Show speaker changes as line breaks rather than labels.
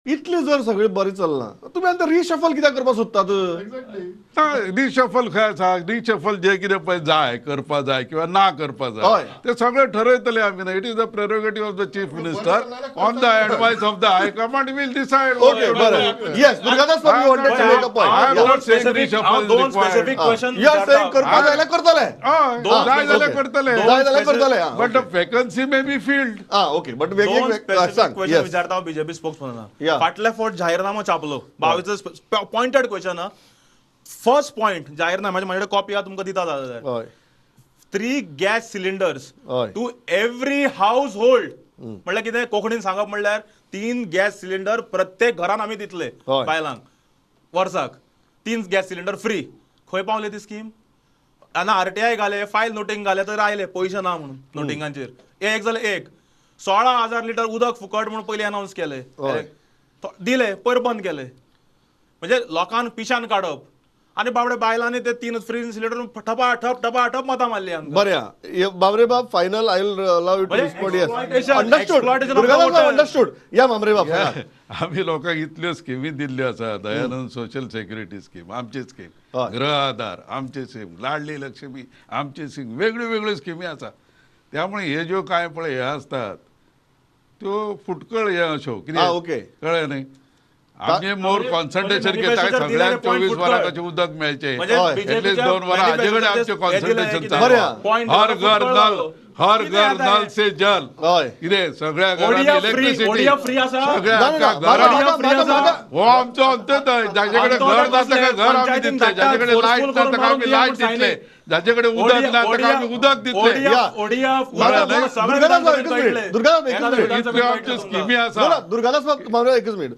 इतलें जर सगळें बरें चल्लां, तुमी आतां रिशफल कित्याक करपाक सोदतात?
रिशफल खंय आसा? रिशफल जे कितें पळय जाय करपा जाय किंवा ना करपा जाय ते सगळें ठरयतले आमी. It is the prerogative of the chief minister, on the advice of the high command will decide.
Okay, बरें. Yes, Durgadas बाब, you wanted to make a point.
I am not saying reshuffle.
दोन specific question.
You are saying करपा जाय जाल्यार करतले.
जाय जाल्यार करतले.
जाय जाल्यार करतले.
But the vacancy may be filled.
Ah okay, but
दोन स्पेसिफिक क्वेश्चन
सांग.
विचारता बीजेपी स्पोक्सपर्सना. फाटल्या फावट जाहीरनामो छापलो, 22 पॉइंटेड क्वेश्चन. फर्स्ट पॉइंट जाहीरनाम्याचे, म्हजे कडेन कॉपी आहा, तुमकां दिता जाल्यार. 3 gas cylinders to every household म्हणल्यार कितें? कोंकणीन सांगप म्हणल्यार 3 गॅस सिलिंडर प्रत्येक घरान आमी दितले बायलांक वर्साक 3 गॅस सिलिंडर फ्री. खंय पावले ती स्कीम? आनी आरटीआय घाले, फायल नोटींग घाले तर आयले पयशे ना म्हणून नोटिंगांचेर. एक जालें एक 16,000 लिटर उदक फुकट म्हणून पयलीं अनावन्स केले, दिले, पयर बंद केले. म्हणजे लोकांक पिशान काडप आनी बाबडे बायलांनी ते 3 फ्री सिलिंडर ठपाठप ठपाठप मतां मारली आमकां.
बरें बाबरे बाब, final I will allow you to respond. Yes, understood.
Understood.
Understood. या मामरे बाब.
आमी लोकांक इतल्यो स्किमी दिल्ल्यो आसा. दयानंद सोशल सेक्युरिटी स्कीम आमची स्कीम, गृह आधार आमची स्कीम, लाडली लक्ष्मी आमची स्कीम, वेगळ्यो वेगळ्यो स्किमी आसा. त्यामुळे हे ज्यो काय पळय हे आसतात त्यो फुटकळ हे अश्यो कितें कळ्ळें न्ही. आमचे मोर कॉन्सन्ट्रेशन घेता सगळ्यांक 24 वरां कशें उदक मेळचें, एटलीस्ट 2 वरां हाजे कडेन आमचें कॉन्सन्ट्रेशन चालू. हर घर नल, हर घर नल से जल, कितें सगळ्या घरांत इलेक्ट्रिसिटी, सगळ्या घरां. हो आमचो अंत्योदय. जाचे कडेन घर ना ताका घर आमी दितले, जाचे कडेन लायट ना ताका आमी लायट दितले, जाचे कडेन उदक ना ताका आमी उदक दितले. इतल्यो आमच्यो स्किमी आसा.
दुर्गादास बाब, एकच मिनिट.